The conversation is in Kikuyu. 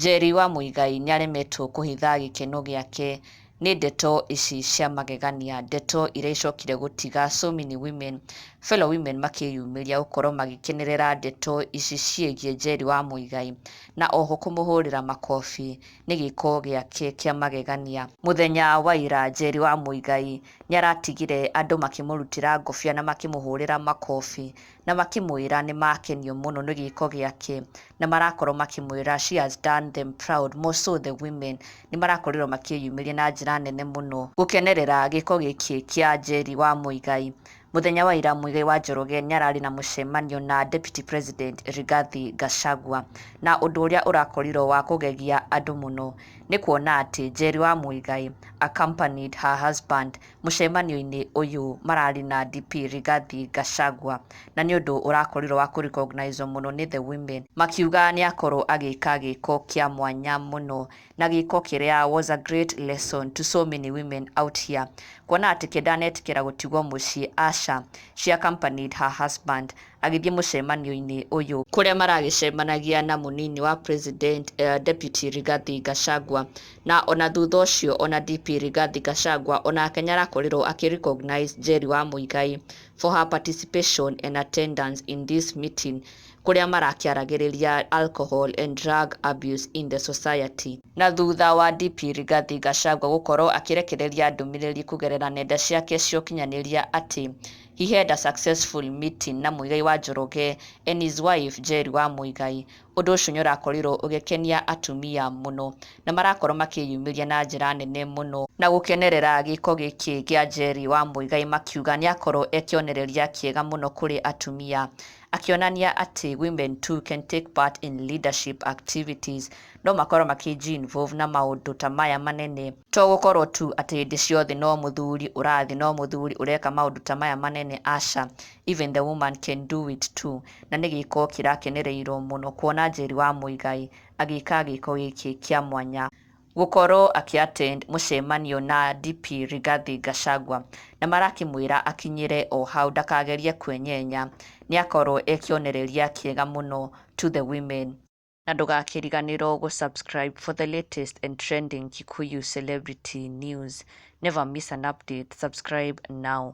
Njeri wa Muigai nĩaremetwo kũhitha gĩkeno gĩake nĩ ndeto ici cia magegania, ndeto iria icokire gũtiga so many women, fellow women, makĩyumĩria gũkorwo magĩkenerera ndeto ici ciĩgiĩ Njeri wa Muigai na oho kũmũhũrĩra makobi nĩ gĩko gĩake kĩa magegania. Mũthenya wa ira Njeri wa Muigai nĩaratigire andũ makĩmũrutĩra ngobia na makĩmũhũrĩra makobi na makĩmwĩra nĩ makenio mũno nĩ gĩko gĩake, na marakorwo makĩmwĩra she has done them proud, more so the women. Nĩ marakorirwo makĩyumĩria na njĩra nene mũno gũkenerera gĩko gĩkĩ kĩa Njeri wa Muigai. Mũthenya wa ira Muigai wa Njoroge nĩ ararĩ na mũcemanio na Deputy President Rigathi Gachagua, na ũndũ ũrĩa ũrakorirwo wa kũgegia andũ mũno nĩ kuona atĩ Njeri wa Muigai accompanied her husband mũcemanio-inĩ ũyũ mararĩ na DP Rigathi Gachagua, na nĩ ũndũ ũrakorirwo wa kũ-recognize mũno nĩ the women, makiuga nĩ akorwo agĩka gĩko kĩa mwanya mũno na gĩko kĩrĩa was a great lesson to so many women out here, kuona atĩ kenda anetĩkĩra gũtigwo mũciĩ, aca, she accompanied her husband agĩthiĩ mũcemanio-inĩ ũyũ kũrĩa maragĩcemanagia na mũnini wa president, Deputy Rigathi Gachagua. Na ona thutha ũcio ona DP Rigathi Gachagua onake nĩarakorirwo akĩ recognize Njeri wa Muigai for her participation and attendance in this meeting kũrĩa marakĩaragĩrĩria alcohol and drug abuse in the society. Na thutha wa DP Rigathi Gachagua gũkorwo akĩrekereria ndũmĩrĩri kũgerera nenda ciake cia ũkinyanĩria atĩ he had a successful meeting na Muigai wa Njoroge and his wife Njeri wa Muigai, ũndũ ũcio nĩ ũrakorirwo ũgĩkenia atumia mũno na marakorwo makĩyumĩria na njĩra nene mũno na gũkenerera gĩko gĩkĩ kĩa Njeri wa Muigai, makiuga nĩ akorwo e kĩonereria kĩega mũno kũrĩ atumia, akĩonania atĩ women too can take part in leadership activities, no makorwo makĩji involve na maũndũ ta maya manene, to gũkorwo tu atĩ hĩndĩ ciothe no mũthuri ũrathiĩ, no mũthuri ũreka maũndũ ta maya manene, aca, even the woman can do it too. Na nĩ gĩko kĩrakenereirwo mũno kuona Njeri wa Muigai agĩka gĩko gĩkĩ kĩa mwanya gũkorwo akĩ-attend mũcemanio na DP Rigathi Gachagua, na marakĩmwĩra akinyĩre o hau, ndakagerie kwenyenya, nĩ akorwo e kĩonereria kĩega mũno to the women. Na ndũgakĩriganĩrwo gũ-subscribe for the latest and trending Kikuyu celebrity news. Never miss an update. Subscribe now.